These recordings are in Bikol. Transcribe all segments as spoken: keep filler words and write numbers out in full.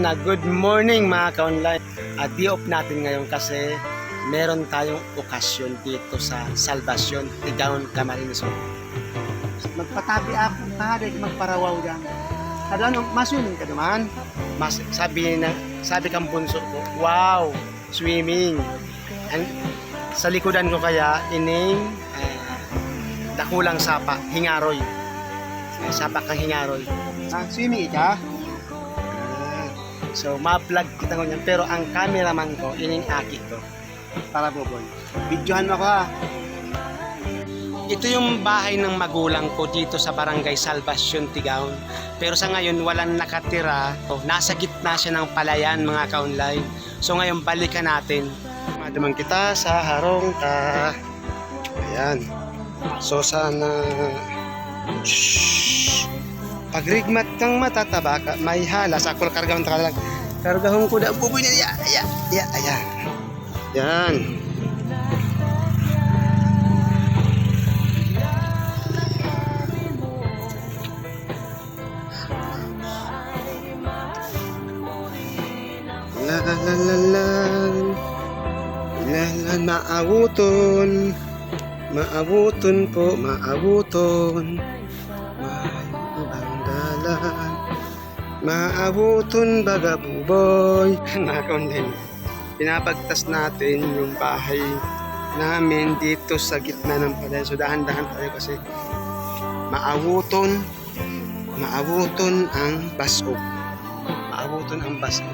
Ah, good morning, mga ka-online. Ah, day off natin ngayon kasi meron tayong okasyon dito sa Salvacion, Tigaon, Camarines Sur. Magpatabi ako, pare, magparawaw diyan. Kada ano, maswimming ka duman? Mas, sabi na, sabi kang bunso ko, "Wow, swimming." Ang, sa likodan ko kaya, ining, ah, dakulang sapa, hingaroy. May sapa kang hingaroy. Ah, swimming ka? Ah, so, ma-vlog kita ngunyan. Pero ang cameraman ko, ining aki ko. Para, Boboy. Videohan mo ako, ha? Ito yung bahay ng magulang ko dito sa Barangay Salvacion, Tigaon. Pero sa ngayon, walang nakatira. Oh, nasa gitna siya ng palayan, mga ka-online. So ngayon, balikan natin. Maduman kita sa harong ta. Ayan. So sana, shh. Pagrigmat kang matataba ka, may hala. Sakol, kargahon ka lang. Kargahon ko na, buboy na, ya, ya, ya, ayan. Yan. La, la, la, la, la. La, la, maawoton. Maawoton po, maawoton. May ibang dalan. Maawoton baga, buboy. Nakon din. Pinapagtas natin yung bahay namin dito sa gitna ng palayan. So, dahan-dahan tayo kasi maawoton, maawoton ang basog. Maawoton ang basog.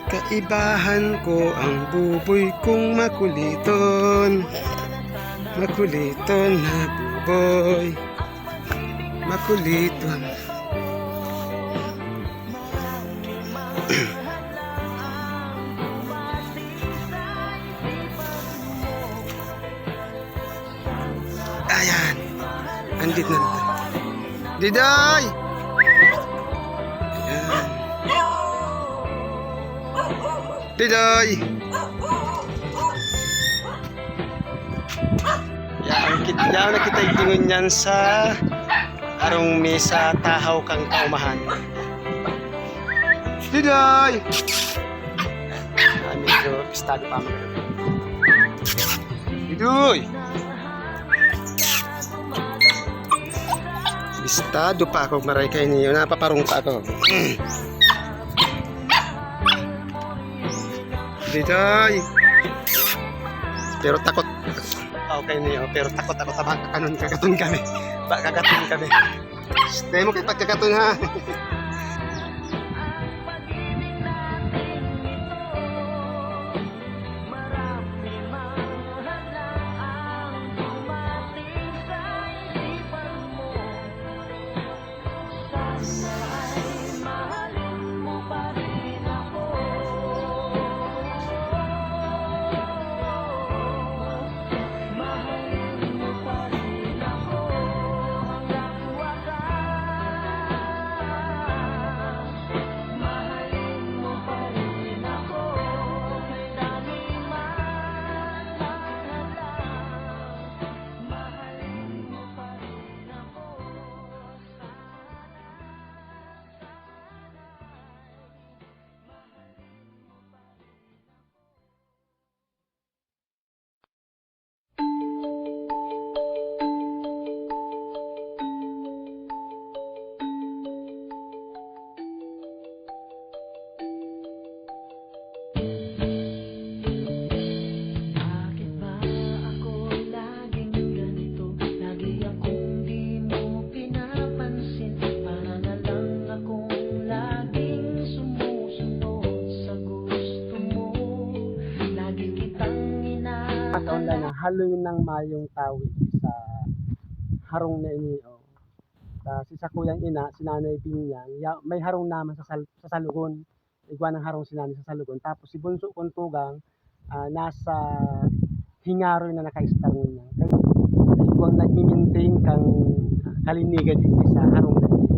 Kaibahan ko ang buboy kong makuliton. Makuliton na buboy. Makuliton. Ayan. Andit na. Diday! Ayan. Diday! Yan, kit-, yan ang kita igdingon niyan sa harong mi sa tahaw kang kaumahan. Diday! Ah, medyo pistado pa mo. Didoy! Pistado pa ako, maray kayo niyo. Napaparong pa ako. Diday! Pero takot. Okay niyo, pero takot ako sa mga kakanon, kakaton kami. Ba, kakaton kami. Stay mo kay pagkakaton, ha? Bakit ba ako laging ganito? Lagi akong di mo pinapansin. Para na lang akong laging sumusunod sa gusto mo. Lagi kitang ina- Mataon lang na haloy ng mayong tawi sa harong na ini, oh. Ta, si sakuyang ina, si Nanay Binyang, ya-, may harong naman sa sal-, sa salugon. Igwa ng harong si Nanay sa salugon. Tapos si bunso kong tugang, ah, nasa hingaroy na naka-start niya. Kaya igwang nagmi-maintain kang kalinigan dito sa harong na ini.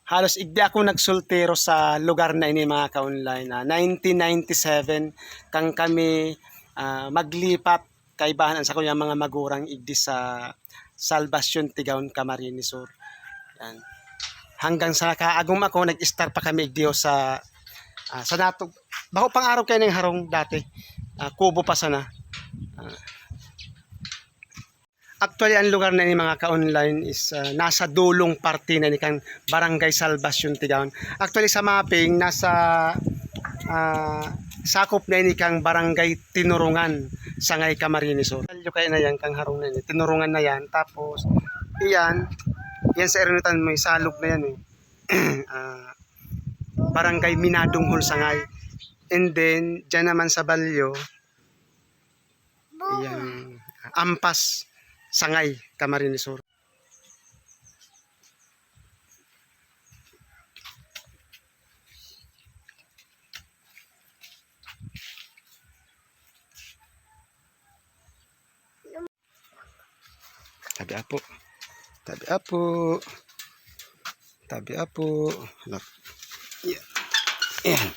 Halos igdi ako nagsoltero sa lugar na ini, mga ka-online. Ah, nineteen ninety-seven, kan kami, ah, maglipat, kaibahan an sakuyang mga magurang igdi sa Salvacion, Tigaon, Camarines Sur. Yan. Hanggang sa nakaagom ako, nag-start pa kami igdi sa, ah, sa natog-, bako pang araw kayo na yung harong dati. Ah, kubo pa sana. Ah, Actually, ang lugar na ini, mga ka-online, is, ah, nasa dulong parte na ini kan Barangay Salvacion, Tigaon. Actually, sa mapping, nasa, ah, sakop na ini kan Barangay Tinurungan, Sangay, Camarines Sur. Kalyo kayo na yan, kang harong na ini. Tinurungan na yan. Tapos, iyan, yan sa Ernetan, may salog na yan eh. Ah, Barangay Minadonghol, Sangay. And then, dyan naman sa Balyo, Yan. Ampas, Sangay, Camarines Sur. Tabi apo. Tabi apo. Tabi apo. Lak-, yan. Yan.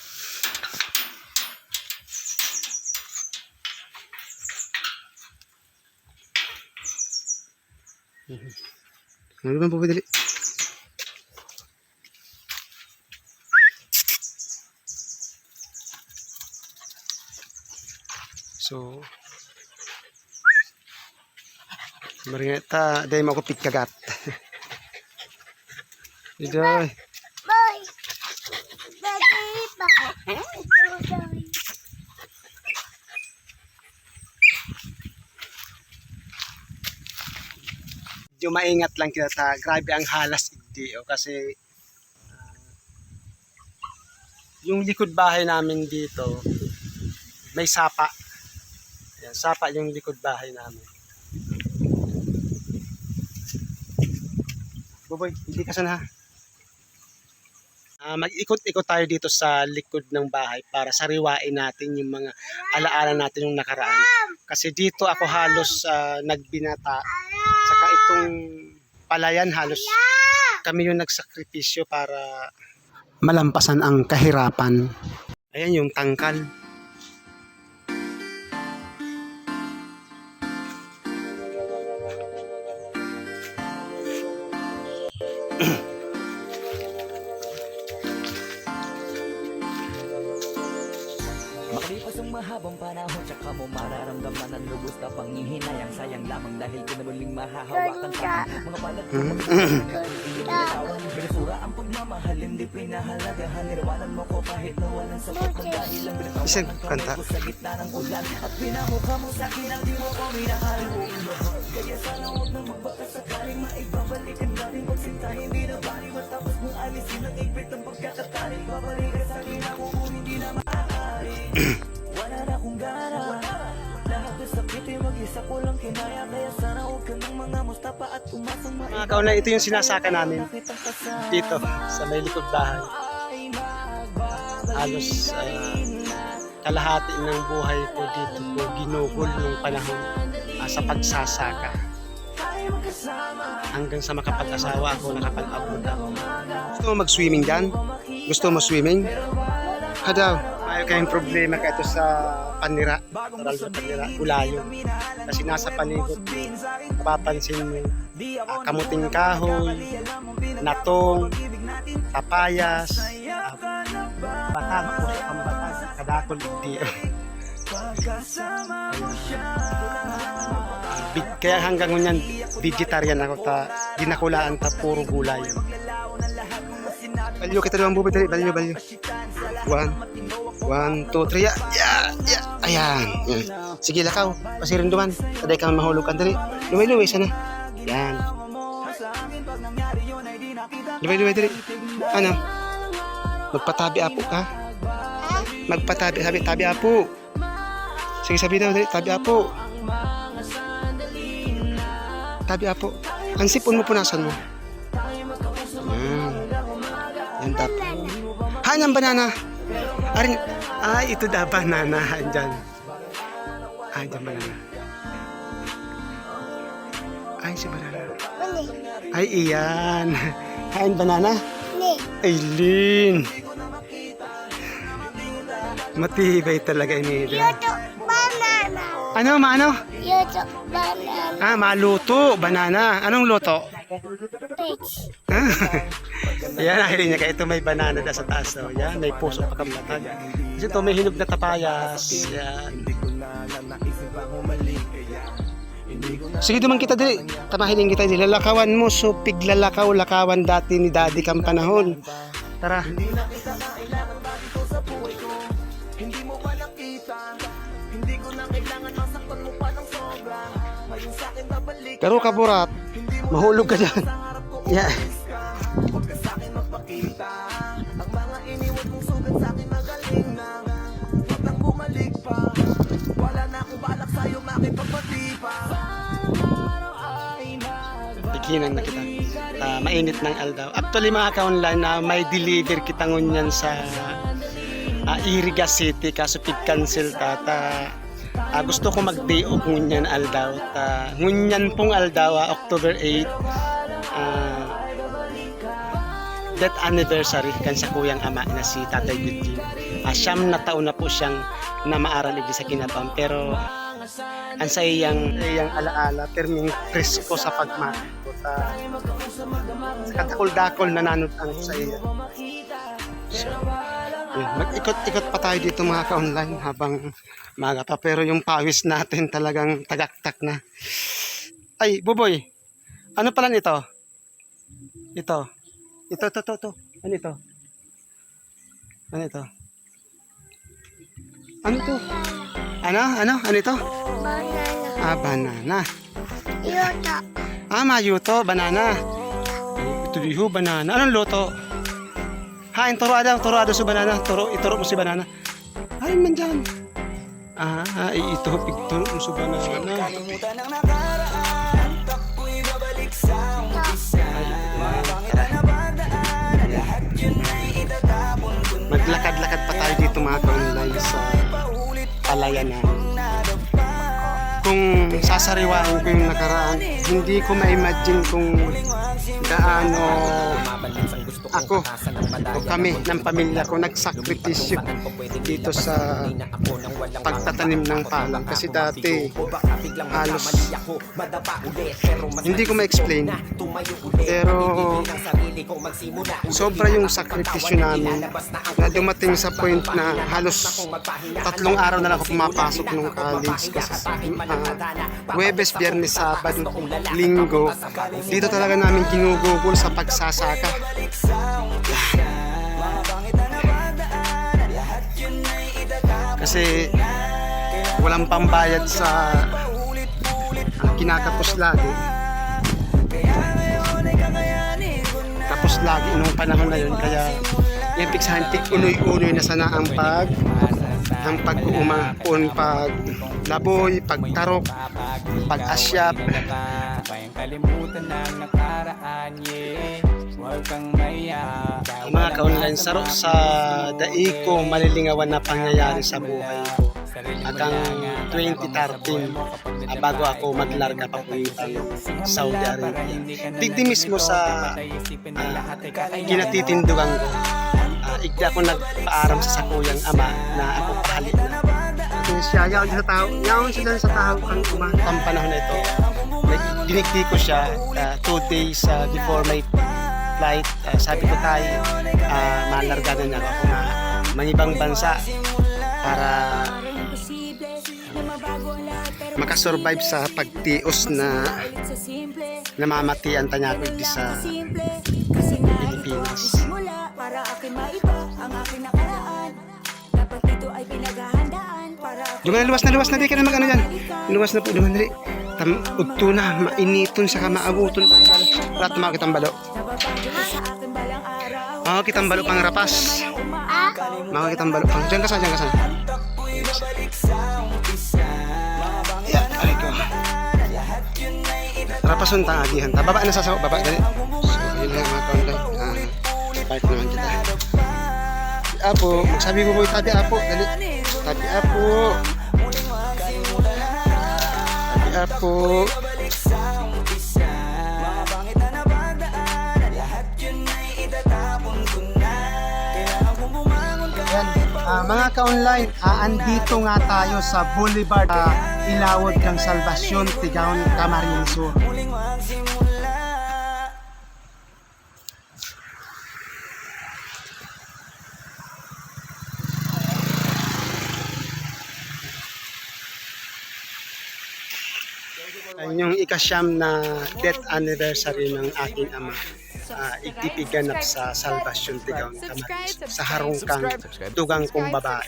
Ano naman po, dali? So, maringat ta, dahil mo ako pigkagat. Idoy. Boy! Daddy, pa! Medyo maingat lang kita ta. Grabe ang halas igdi, oh, kasi, ah, yung likod bahay namin dito, may sapa. Ayan, sapa yung likod bahay namin. Buboy, hindi ka sana, ha? Ah, mag-ikot-ikot tayo dito sa likod ng bahay para sariwain natin yung mga alaala natin nung nakaraan. Kasi dito ako halos, ah, nagbinata. Saka itong palayan, halos kami yung nagsakripisyo para malampasan ang kahirapan. Ayan yung tangkal. Makalipas ang mahabang panahon, tsaka mo mararamdaman ang lubos na panghihinayang. Sayang lamang dahil ka na muling mahahawakan pa. Mga palad ko, magkakaroon ng binutura ang pagmamahal, hindi pinahalagahan. Nirwanan mo ko kahit na walang sapat. Isang kanta. Sa gitna ng ulan at pinamukha mo sa akin ang di mo ko minahal. Kaya sana huwag na magbaka sakaling maibabalik ang dating pagsinta. Hindi na bali matapos mong alisin ang ipit ng pagkakataning babalik ka sa akin ako kung hindi na maaari. Wala na akong gana. Lahat ng sakit ay mag-isa ko lang kinaya. Kaya sana huwag ka nang mga musta pa at umasang maiba. Mga kauna, ito yung sinasaka namin dito sa may likod bahay. Halos, ah, kalahati ng buhay ko dito ko ginugol yung panahon, ah, sa pagsasaka. Hanggang sa makapag-asawa ako, nakapag-abroad ako. Gusto mo mag-swimming dyan? Gusto mo swimming? Ha daw? Mayo kayong problema kaito sa panira, natural na panira, gulayo. Kasi nasa palibot mo, mapapansin mo, ah, kamuting kahoy, natong, papayas, ah, batag, puso pang batag, kadakol, di. Big-, kaya hanggang ngunyan, vegetarian ako ta, dinakulaan ta, puro gulay. Balyo kita duwang bubi, dali, balyo, balyo. One, one, two, three, ya, ya, ya. Ayan. Yan. Sige, lakaw. Pasirin duman. Taday ka mahulog kan dali. Luway-luway sana. Yan. Luway-luway dali. Ano? Magpatabi apo ka? Magpatabi, sabi, tabi apo. Sige, sabi daw, dali, tabi apo. Tabi apo. Ang sipon mo, punasan mo. Yan. Yan, tap. Hain ang banana. Arin, ay, ito da banana. Hain dyan. Hain dyan banana. Ay, si banana. Ay, iyan. Hain banana. Aileen. Matibay talaga ini, Ida. Luto banana. Ano, maano? Luto banana. Ah, maluto, banana. Anong luto? Peach. Yan, nahiling niya. Kaya ito may banana na sa taas. So, yan, may puso pa kang matag. Kasi ito, may hinog na tapayas. Yan. Sige, duman kita dili. Tamahiling kita dili. Lalakawan mo, so piglalakaw-lakawan dati ni Daddy kang panahon. Tara. Pero kaburat, mahulog ka dyan. Yeah. Tighinan na kita. Ah, mainit ng aldaw. Actually, mga ka-online, na may deliver kita ngunyan sa, ah, Iriga City, kaso pig-cancel ta, ta, ah, gusto ko mag-day off ngunyan aldaw. Ta, ngunyan pong aldaw, ah, October eight, ah, death anniversary kan sakuyang ama na si Tatay Eugene. Ah, siyam na taon na po siyang namaaral igdi sa kinaban, pero ang saiyang, saiyang alaala, pirming presko sa pagmati ko ta, sa katakol-dakol na nanod ang sa iya. So, yun, mag-ikot-ikot pa tayo dito, mga ka-online, habang maaga pa, pero yung pawis natin talagang tagaktak na. Ay, Buboy, ano pala nito? Ito. Ito, ito, ito, ito. Ano ito? Ano ito? Ano ito? Ano? Ano? Ano ito? Banana. Ah, banana. Yuto. Ah, mayuto, banana. Ito diho, banana. Anong luto? Hain, turuan daw, turuan daw si banana. Turo, ituro mo si banana. Hain man dyan. Ah, ito, pigturo mo si banana. Maglakad-lakad pa tayo dito, mga ka-online, sa palayanan. Kung sasariwain ko yung nakaraan, hindi ko ma-imagine kung gaano ako o kami ng pamilya ko nagsakripisyo dito sa pagtatanim ng palay. Kasi dati, halos hindi ko ma-explain, pero sobra yung sakripisyo namin na dumating sa point na halos tatlong araw na lang ako pumapasok nung college kasi, ah, Huwebes, Biyernes, Sabado, Linggo, dito talaga namin ginugugol sa pagsasaka. Kasi walang pambayad sa kinakapos lagi. Kapos lagi nung panahon na yun, kaya yung piksahan, tig-unoy-unoy na sana ang pag-, ang pag-uuma, pag-laboy, pagtarok, pag-asyap. Kalimutan ang nakaraan, yeah. Huwag kang mahiya. Mga ka-online, saro sa dai ko malilingawan na pangyayari sa buhay ko. At ang twenty thirteen, ah, bago ako maglarga papuntang Saudi Arabia. Digdi mismo sa, ah, kinatitindugan ko. Ah, igdi ako nagpaaram sa sakuyang ama na ako pahali na. Ito siya, yaon sa tao, yaon sila sa tao ang uma. Ang panahon na ito, nag-, dinigdi ko siya, ah, two days, ah, before my flight. Ah, sabi ko, "Tay, ah, malarga na niya ako na mangibang bansa para makasurvive sa pagtios na namamatian ta niya ako di sa Pilipinas." Diyan na, luwas na, luwas na, di ka na mag-ano dyan. Luwas na po, luwas na, di. Tam-, udto na, mainiton saka maabuton. Wala, tumawa kitang balo. Mga kitang balo pang rapas. Ah? Mga kitang balo pang. Diyan ka sa, diyan ka sa. Yan, aray ko. Rapason ta, agihan ta. Baba na sa, sa baba, dali. So, yun lang, mga kaunday. Ah, park naman kita. Apo, magsabi mo po, tabi, apo, dali. Tabi, apo. Tabi, apo. Mga pangit na nabandaan, lahat yun ay itatapon Mga ka-online, ah, andito nga tayo sa Boulevard, ah, Ilawod ng Salvacion, Tigaon, Camarines Sur. Yan yung ika-siyam na death anniversary ng aking ama. Ah, igdipiganap sa Salvacion, Tigaon, Camarines, sa harong kan dugang kong babae.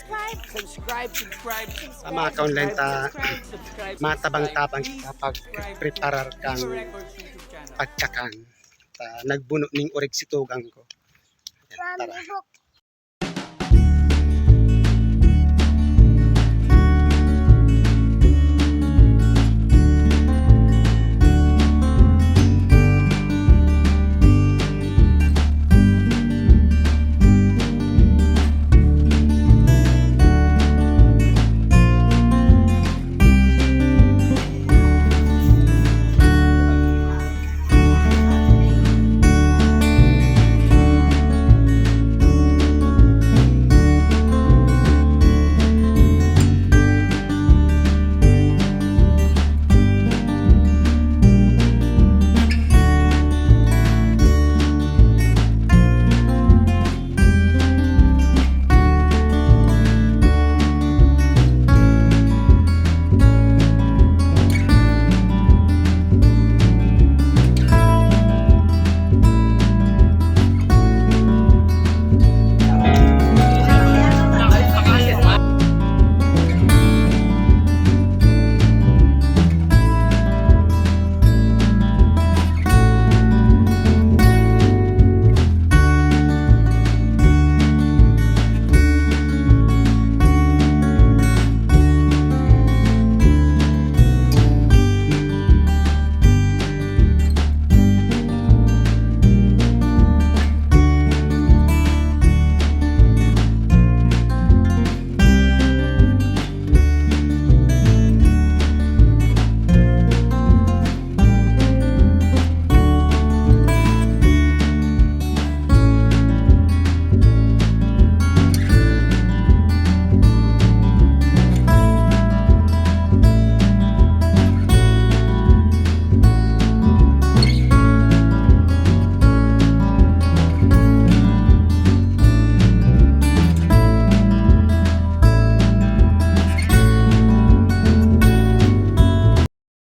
Sa mga ka-online ta, matabang-tabang kita pag preparar kan pagkakan. Ta, nagbuno ning oreg si tugang ko. Yan, tara.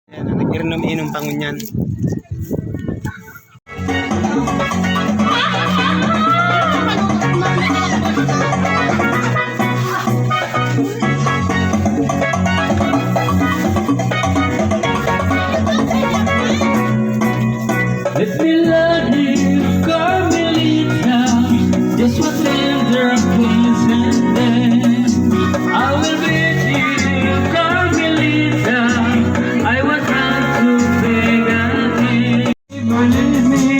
Ayan, nag-inom-inom pa ngunyan. Let me love you, Carmelita. Just one tender kiss and then I will be you, Carmelita. I won't have to beg again. Believe me.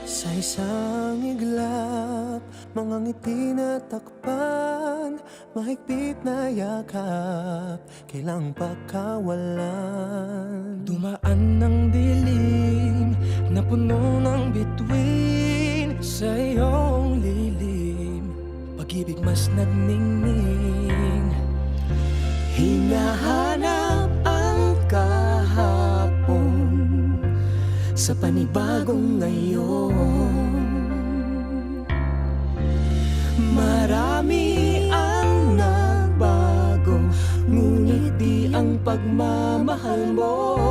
Sa isang iglap, mga ngiti na takpan, mahigpit na yakap, kailang pakawalan. Dumaan ang dilim na puno ng bituin sa iyong lilim, pag-ibig mas nagningning. Hinahanap ang kahapon sa panibagong ngayon. Marami ang nagbago, ngunit di ang pagmamahal mo.